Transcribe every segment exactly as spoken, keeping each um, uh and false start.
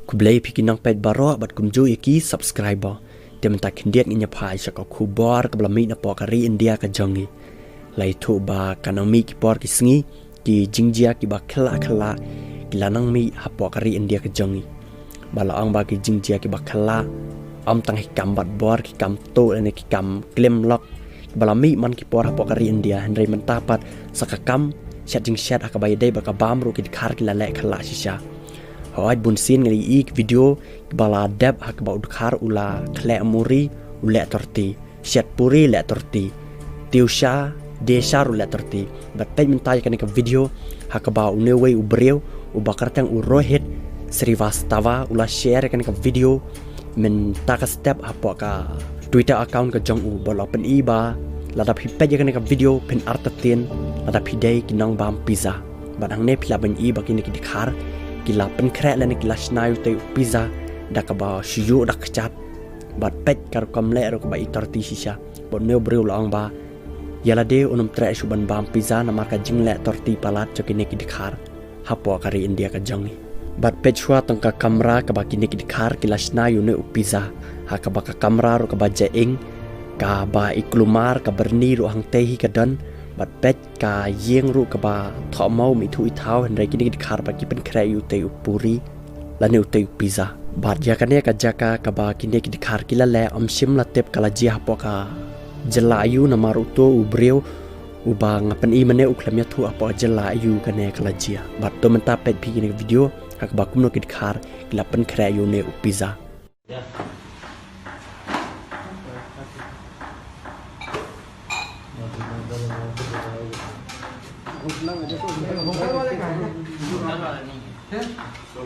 Khublei phi ki nongpeit baroh bad kumjuh ïa ki subscriber. Te mynta khyndiat ngin ïa phai sha ka khubor kaba la mih napoh ka ri India ka jong ngi. La ïathuh ba ka nang mih ki por ki sngi ki jingjia kiba khlak khlak ki la nang mih hapoh ka ri India ka jong ngi. Ba la ong ba ki jingjia kiba khlak, ym tang ki kam bat bor, ki kam tuh lane ki kam klim lok, kiba la mih man ki por hapoh ka ri India, hynrei mynta pat sa ka kam shet jingshet ha kaba ïadei bad ka bam ruh ki dkhar ki la leh khlak shisha. Hooid, bunsien ngi la ïohi ki video kiba la dep ha kaba u dkhar u la khleh muri, u leh torti, shet puri, leh torti, tiew sha, die sha ruh leh torti. Bad peit mynta ïa kane ka video ha kaba une uwei u briew uba kyrteng u Rohit Srivastava u la share ïa kane ka video mynta ka step hapoh ka Twitter account ka jong u, ba la pyni ba lada phi peit ïa kane ka video phin artatien lada phi dei ki nongbam pizza. Bad hangne phi lah ban i ba kine ki dkhar ki la pynkhreh lane ki la shna ïa utei u pizza da kaba shu ïuh da kjat. Bad peit ka rukom leh ruh kaba i torti shisha. Bad une u briew u la ong ba ïa lade un ym treh shuh ban bam pizza namar ka jingleh torti palat jong kine ki dkhar hapoh ka ri India ka jong ngi. Bad peit shuwa tang ka kamra kaba kine ki dkhar ki la shna ïa une u pizza, ha kaba ka kamra ruh kaba jaing, kaba i kulmar, ka byrni ruh hangtei hi ka don. Bad peit ka ïing ruh kaba thoh maw, ym ithuh ithaw, hynrei kine ki dkhar pat ki pynkhreh ïa utei u puri lane utei u pizza. Bad ïa kane ka jaka kaba kine ki dkhar ki la leh, ym shym la tip ka la jia hapoh ka jylla aiu, namar uto u briew uba nga pyni mynne u khlem ïathuh hapoh ka jylla aiu kane ka la jia. Bad to mynta peit phi kine ki video ha kaba kumno ki dkhar ki la pynkhreh ïa une u pizza.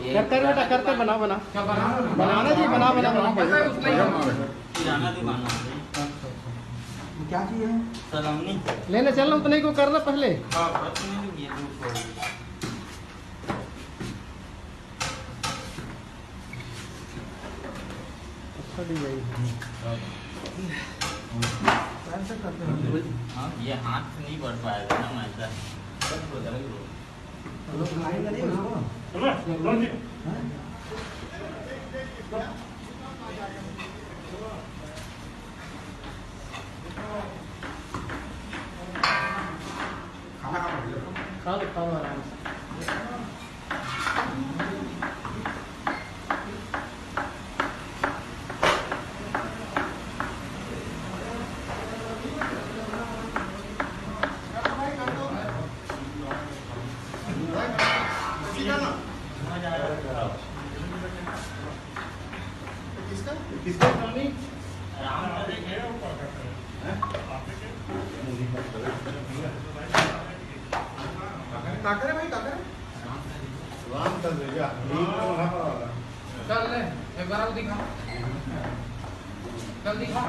करते रहो बेटा, करते, बना, बना। क्या बनाना? बनाना जी, बना, बना, बना। किराना दुकान है। क्या चाहिए? सलोनी। लेने चलना, उतने को करना पहले। हाँ, बस नहीं, ये दूर पड़ गई। अच्छा डिजाइन है। पैर से करते हैं। हाँ, ये हाथ से नहीं बढ़ पाएगा ना, मैं ऐसा। बस हो जाएगा। खा लो, खा लो आराम से। किसका? किसका? हैं? ताकरे भाई, ताकरे। राम चंद्र, या। चल ले, एक बार और दिखा। चल दिखा।